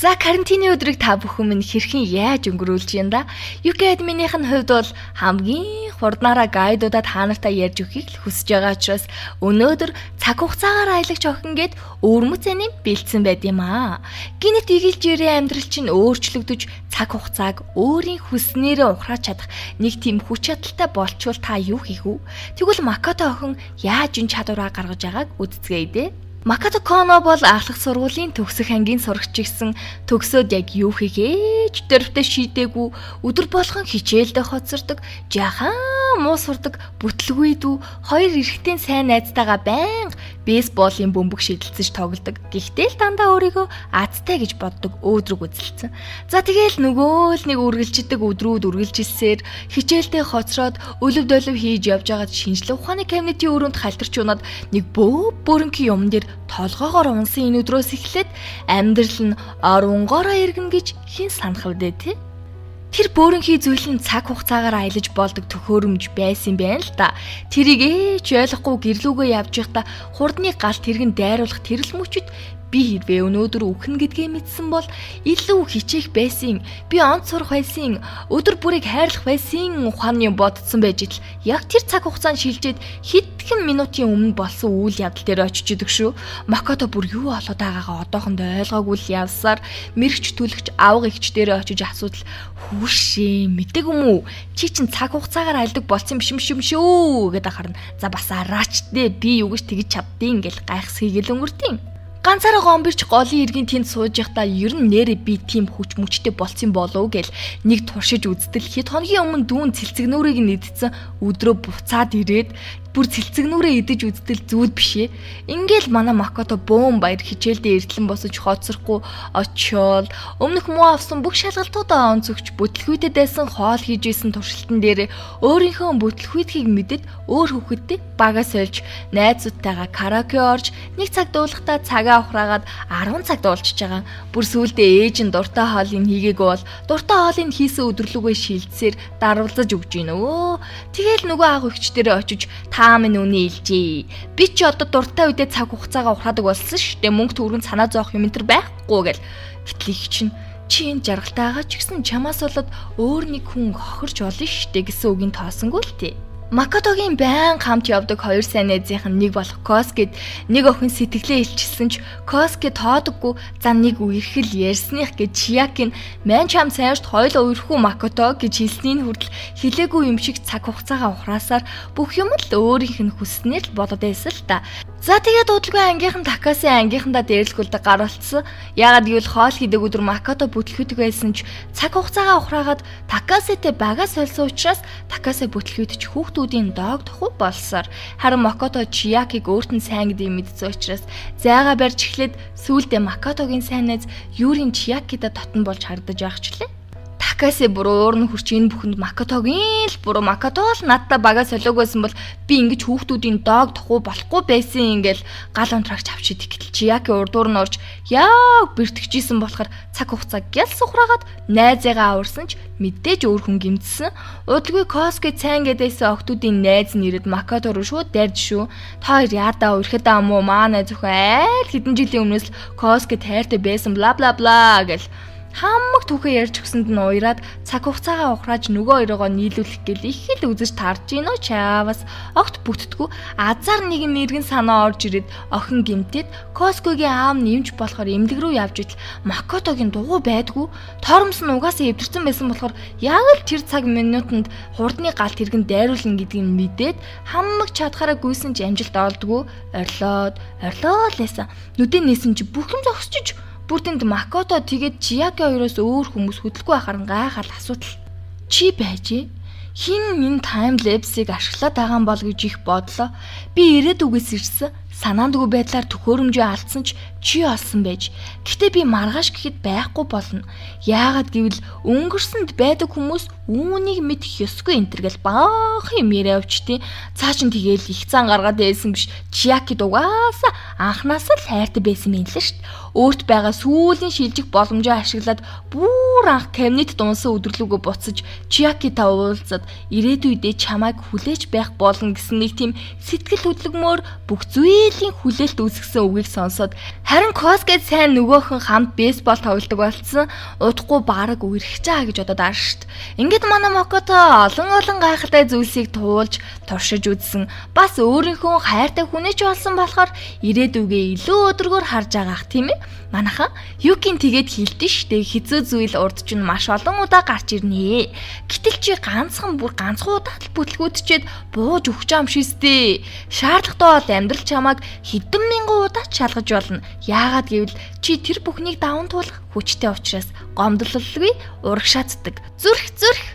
За, карантины өдрийг та бүхэн минь хэрхэн яаж өнгөрүүлж юм да? UK админых нь хувьд бол хамгийн хурднаараа guide уудаа та нартай ярьж өгөхийг л хүсэж байгаа учраас өнөөдөр цаг хугацаагаар аялагч охин гээд өвөрмөц аним бэлдсэн байд юм аа. Гэнэт эгэлж ирээ амьдрал чинь өөрчлөгдөж, цаг хугацааг өөрийн хүснээрээ ухрааж чадах нэг тийм хүч чадалтай болчвол та юу хийх вэ? Тэгвэл Макото охин яаж энэ чадвараа гаргаж байгааг үзцгээе дээ. Макото Коно бол ахлах сургуулийн төгсөх ангийн сурагч гэсэн төгсөөд яг юу хийхээ ч дөрвтэй шийдээгүй, өдөр болгон хичээлдээ хоцордог, жаахан муу сурдаг, бүтлгүй дүү, хоёр эрэгтэй сайн найзтайгаа байнга бейсболын бөмбөг шидэлцэж тоглодог. Гэхдээ л дандаа өөрийгөө азтай гэж боддог өөдрөг үзэлцэн. За, тэгээл нөгөө л нэг үргэлжиддэг өдрүүд үргэлжилсээр хичээлдээ хоцроод өлөв долив хийж явж байгаад шинжлэх ухааны кабинетийн өрөөнд халтарч унаад нэг бөө бөөрөнхий юм дээр толгоогоор унсан энэ өдрөөс эхлээд амьдрал нь оронгоороо эргэнэ гэж хэн санах вэ, те? Тэр бөөрөнхий зүйл нь цаг хугацаагаар аялаж болдог төхөөрөмж байсан юм байна л да. Тэрийг ээж ойлгохгүй гэрлүүгээ явж байхдаа хурдны галт тэргэн дайруулах тэрэл мөчөд би хэрвээ өнөөдөр үхнэ гэдгээ мэдсэн бол илүү хичээх байсан. Би онц сурах байсан. Өдөр бүрийг хайрлах байсан ухааны бодсон байж итл яг тэр цаг хугацаанд шилжээд хэдхэн минутын өмнө болсон үйл явдал дээр очиж идэг шүү. Макото бүр юу болоод байгаагаа одоохондоо ойлгоогүй л явсаар мэрэгч түлхч авга эгч дээр очиж асуудал хүүшээ мэдэг юм уу? Чи чин цаг хугацаагаар аялдаг болсон юм биш юм шүү гэдэг харна. За, бас араач дээ, би юу гэж тэгж чаддیں гэл гайхс хийгээл өнгөртийн. Ганцаараа гомбирч голын эргийн тэнд сууж явахдаа ер нь нэрээ би тийм хүч мүчтэй болцсон болов гэл нэг туршиж үздэл хэд хоногийн өмнө дүүн цэлцэгнүүрийг нь идсэн өдрөө буцаад ирээд бүр цэлцэгнүүрээ идэж үздэл зүуд биш ээ. Ингээл манай Макото бөөн баяр хичээлдээ эртлэн босож хоцрохгүй очиол өмнөх муу авсан бүх шалгалтуудаа онцөгч бүтлгүүтэд дайсан хоол хийж исэн туршилтан дээр өөрийнхөө бүтлгүүтхийг мэдэд өөр хүүхэдтэй бага сольж найзуудтайгаа караоке орж нэг цаг дуулахдаа цагаа ухраагаад 10 цаг дуулчихж байгаа. Бүр сүүлдээ ээж нь дуртай хоолыг хийгээгүй бол дуртай хоолыг хийсэн өдөрлөгөө шилдсээр дарвалзаж өгч гин өө. Тэгэл нөгөө аав эгч дээрээ очиж та минь үнэ илжээ. Би чи одоо дуртай үедээ цаг хугацаагаа ухраадаг болсон шүү дээ. Мөнгө төгрөгөнд санаа зовох юм энэ төр байхгүй гэл. Гэтэл их чинь чи энэ жаргалтайгаа ч гэсэн чамаас болоод өөр нэг хүн хохирч болно шүү дээ гэсэн үгийн тоосонгүй л тий. Макотогийн байн хамт явдаг хоёр сайн найзынх нь нэг болох Коскед нэг охин сэтгэлээ илчилсэн ч Коске тоодоггүй, за нэг үерхэл ярьсных гэж Чиякин мань чам сайрт хоёул үерхүү Макото гэж хэлснийг хүртэл хэлээгүй юм шиг цаг хугацаагаа ухраасаар бүх юм л өөрийнх нь хүснээр л болоод байсан л та. За, тэгээд удалгүй ангийнхан Такаси ангийнхандаа дээрлэхүүлдэг гар болцсон. Яагаад гэвэл хоол хийдэг өдөр Макото бүтлгүүдэг байсан ч цаг хугацаагаа ухраагаад Такаситэй бага сольсон учраас Такаси бүтлгүүтэж хүүхдүүдийн дог тохуу болсоор, харин Макото Чиякиг өөрт нь сайн гэдгийг мэдсэн учраас зайгаа барьж эхлээд сүүлдээ Макотогийн сайн найз Юрин Чиякида дотн болж харагдаж байгачлаа. Такаси бүр уур нь хурч энэ бүхэнд Макотогийн л буруу, Макото л надтай бага солиог байсан бол би ингэж хүүхдүүдийн дог тохуу болохгүй байсан ингээл гал унтраагч авч идэх гэтэл Чияки урдуур нь орж яг бэртгэжсэн болохоор цаг хугацаа гялс ухраагаад найзыгаа аварсан ч мэдээж өөр хүн гимтсэн. Удалгүй Коске цайн гэдээсэн охтуудын найз нь ирээд Макото руу шууд дайрж шүү. Та хоёр яадаа уурхадаа юм уу? Маа найз зөвхөн айл хэдэн жилийн өмнөөс л Коске тайртай байсан бла бла бла гэл хамаг түүхээ ярьж өгсөнд нь уяраад цаг хугацаагаа ухрааж нөгөө хоёроо нийлүүлэх гээл их л үзэж тарж гинөө чаавас огт бүтдгүү азар нэг мэрэгэн санаа орж ирээд охин гимтээд Коскогийн аав нэмж болохоор эмнэлэг рүү явж идэл Макотогийн дугуй байдгүй, торомс нь угаасаа эвдэрсэн байсан болохоор яг л тэр цаг минутанд хурдны галт тэргэн дайруулна гэдгийг мэдээд хамаг чадхаараа гүйсэн ч амжилт олдгүй орлоод орлоо л байсан. Нүдэн нээсэн чи бүх юм зогсчих. Бүр тэнд Макото тэгээд Чияки хоёроос өөр хүмүүс хөдөлгүй байхаар гайхал асуудал. Чи байж хин энэ time lapse ыг ашиглаад байгаа юм бол гэж их бодлоо. Би ирээдүгээс ирсэн, санаандгүй байдлаар төхөөрөмжөө алдсан ч чи олсон байж. Гэхдээ би маргааш гэхэд байхгүй болно. Яагаад гэвэл өнгөрсөнд байдаг хүмүүс үүнийг мэдэх ёсгүй энэ төр гэл баахан юм яриа явчтیں۔ Цаа чин тэгээл их зан гаргаад байсан биш. Чиякид угаасаа анхнаасаа л хайртай байсан юм л шүү дээ. Өөрт байгаа сүүлийн шилжих боломжоо ашиглаад бүр анх кабинетд унсан өдөрлөгөө буцаж Чиякита уулзаад ирээдүйдээ чамайг хүлээж байх болно гэсэн нэг тийм сэтгэл хөдлөмөр бүх зүйлийг хичээлийн хүлээлт үүсгэсэн үгийг сонсоод харин Коске сайн нөгөөхөн хамт бейсбол тоглодог болсон, удахгүй бараг үерхэж байгаа гэж бодоод аа штт. Ингээд манай Мокото олон олон гайхалтай зүйлсийг туулж, туршиж үзсэн. Бас өөрийнхөө хайртай хүнээ ч олсон болохоор ирээдүгээ илүү өдрөгөөр харж байгаах, тийм ээ. Манайхан Юкин тэгээд хэлдэж штэ, хэцүү зүйл урд чинь маш олон удаа гарч ирнэ. Гэтэл чи ганцхан, бүр ганцхан удаа л бүтлгүүдчээд бууж өгч юм шистээ. Шаардлагатай бол амьдрал чамайг хэдэн мянган удаа шалгаж болно. Яагаад гэвэл чи тэр бүхнийг даван туулах хүчтэй учраас гомдлолгүй урагшаацдаг. Зүрх, зүрх.